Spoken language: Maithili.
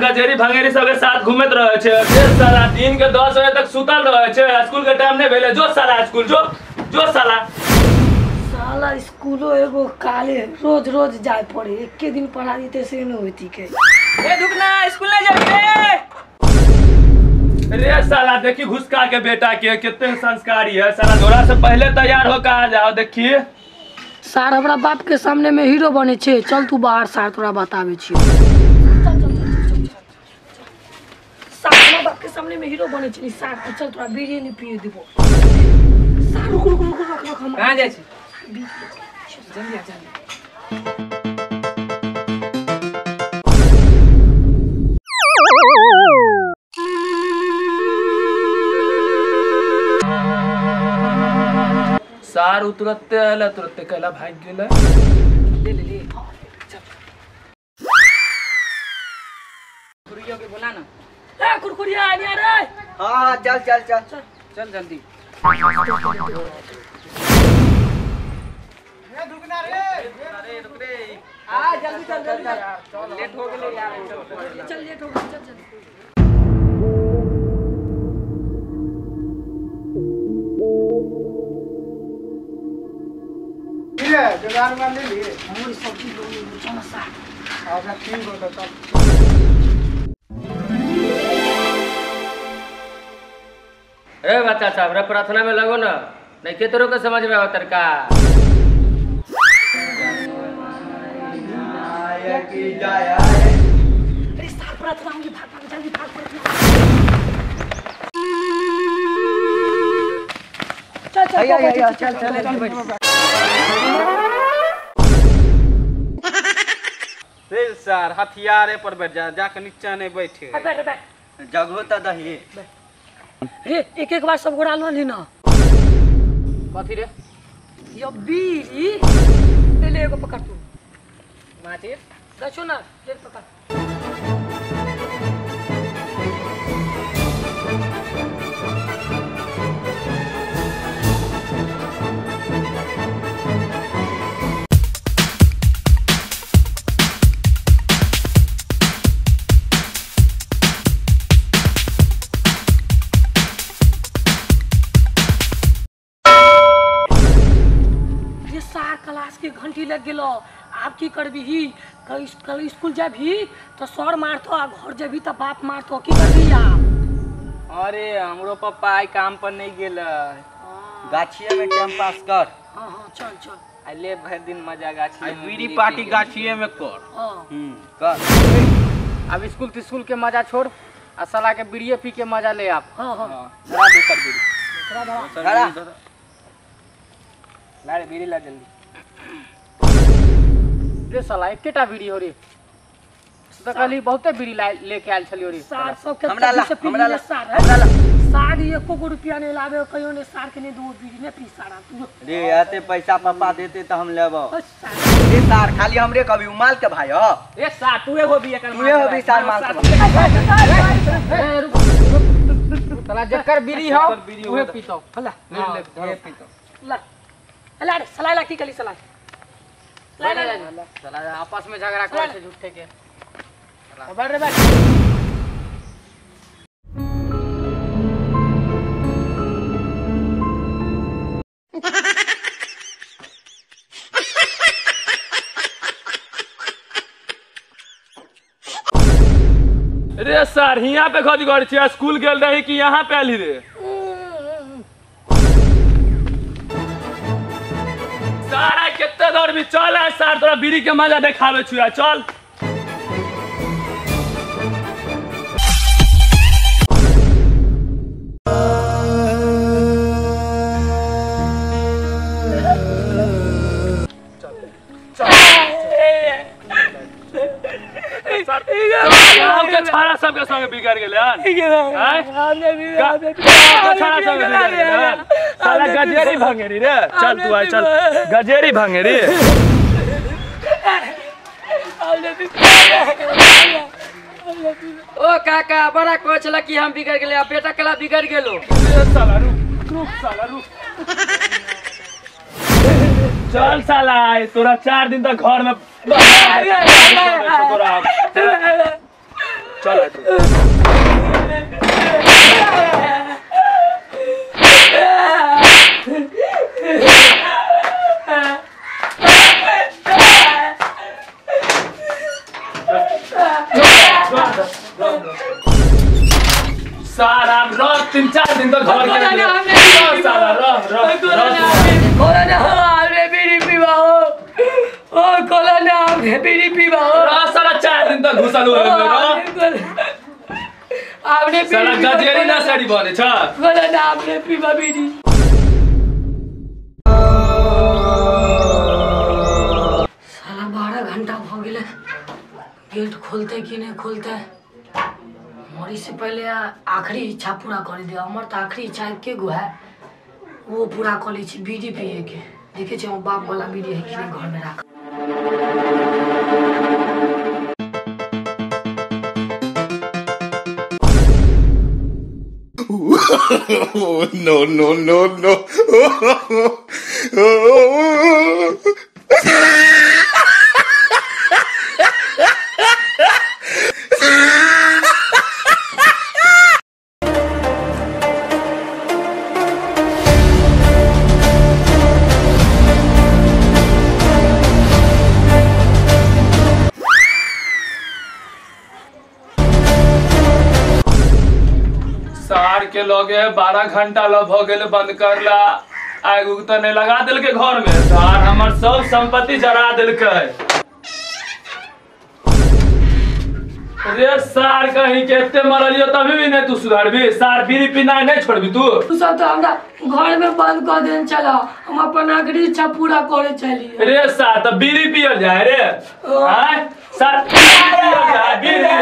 गजेरी भंगेरी सबके साथ घूमत रहे छे रे साला दिन के 10 बजे तक सुतल रहे छे स्कूल के टाइम नहीं भेले जो साला स्कूल जो जो साला साला स्कूलो एगो काले रोज रोज जाए पड़े एके दिन पढ़ा देते से न होती के ए दुकना स्कूल नहीं जाबी रे रे साला देखी घुसका के बेटा के कितने संस्कारी है साला तोरा से पहले तैयार हो के आ जाओ देखी सार हमरा बाप के सामने में हीरो बने छे चल तू बाहर सार तोरा बतावे छी चल चल चल चल सार हमरा बाप के सामने में हीरो बने छी सार चल तोरा बीड़ी नहीं पिए देबो सार रुक रुक रुक रख रख हम कहां जाय छी जल्दी आ जल्दी सार उतरते आला तुरते कहला भाग गेला ले ले ले चल कुकुरिया के बोला ना ए कुकुरिया आ रे हां हां चल चल चल चल जल्दी रे रुकना रे अरे रुक रे आ जल्दी चल जल्दी चल लेट हो गेलै यार चल लेट हो गेलै चल चल जुगाड़ में ले लिए हमर सब्जी लो चल सार अच्छा ठीक हो तो चल ए बच्चा साहब रे प्रार्थना में लगो ना नहीं के तोरो के समझ में आवत का अरे सार प्रार्थना होगी भाग भाग जल्दी भाग प्रार्थना चल चल चल चल चल बैठ सर हथियारे पर बैठ जा जाके नीचा नहीं बैठे बैठ बैठ जगहो त दही रे एक एक बार सब गोरा ल ना कथी रे यो बीड़ी ले ले एगो पकड़ तू माचिस दछो ना ले पकड़ क्लास के घंटी लग गेलो आप की करबी कल कल स्कूल जाबी तो सर मारतो आ घर जाबी तो बाप मारतो की करबी आप अरे हमरो पप्पा आई काम पर नहीं गेल गाछिए में टाइम पास कर हां हां चल चल आ ले भर दिन मजा गाछी में बीड़ी पार्टी गाछिए में कर हां कर अब स्कूल तिस्कूल के मजा छोड़ आ साला के बीड़िए पी के मजा ले आप हां हां धरा दोसर बीड़ी धरा ला रे बीड़ी ला जल्दी रे साला एकेटा बीड़ी हो रे तो कहली बहुते बीड़ी लेके आयल छलियो रे सार सब के हमरा ला हमरा ला सार हमरा ला सार एको गो रुपया नहीं लावे कहियो ने सार के नहीं दो बीड़ी ने पी सारा तू रे आते पैसा पापा देते त हम लेबो रे सार खाली हमरे कभी उमाल के भाई हो ए सार तू एगो भी एकर तू एगो भी सार माल के ए रुक साला जकर बीड़ी हो उहे पीतो ला ले ले धरो पीतो ला ला रे सलाह ला की कली सलाह ला ला साला आपस में झगड़ा करे छे झूठे के बैठ रे बैठ रे सर हियां पे खदी गड़ छी स्कूल गेल रही कि यहां पे आली रे सारा कितने दौड़ भी चल है सार तोरा बीड़ी के मजा देखावे छुआ चल छाड़ा सबके संगे बिगड़ गेलै हन छाड़ा सबके बिगड़ गेलै हन साला गजेरी भंगेरी रे चल तू आ चल गजेरी भंगेरी ओ काका बड़ा कोचला कि हम बिगड़ गेलै आ बेटा कला बिगड़ गेलो साला रुक रुक साला रुक चल साला तोरा 4 दिन तक घर में तोरा। चल सारा रह 3-4 दिन तक घर के सारा रह रह कोला ना हमरे बीड़ी पीवा हो ओ कोला ना हमरे बीड़ी पीवा हो रह सारा 4 दिन तक घुसल हो रह आपने सारा गजेरी ना साड़ी बने छ कोला ना हमरे पीवा बीड़ी। साला 12 घंटा भ गेलै, गेट खोलते कि नहीं खोलते। मरी से पहले आखिरी इच्छा पूरा कर दे। हमर तो आखिरी इच्छा के गो है वो पूरा कर लै छी, बीड़ी पिए के। देखे छी बाप वाला बीड़ी है कि नहीं घर में राख। No no no no. सार के लगे 12 घंटा ल भ गेल बंद करला, आग उग तो नहीं लगा दिल के घर में। सार हमर सब संपत्ति जरा दिलकै रे। सार कहीं के एते मरलियो तभी भी नहीं तू सुधरबी। सार बीड़ी पीना नहीं छोड़बी तू। तू सब तो हमरा घर में बंद कर देन चला, हम अपन आखिरी इच्छा पूरा करे चली रे। सार तब बीड़ी पियल जाए रे। हां सार बीड़ी पियल जाए, बीड़ी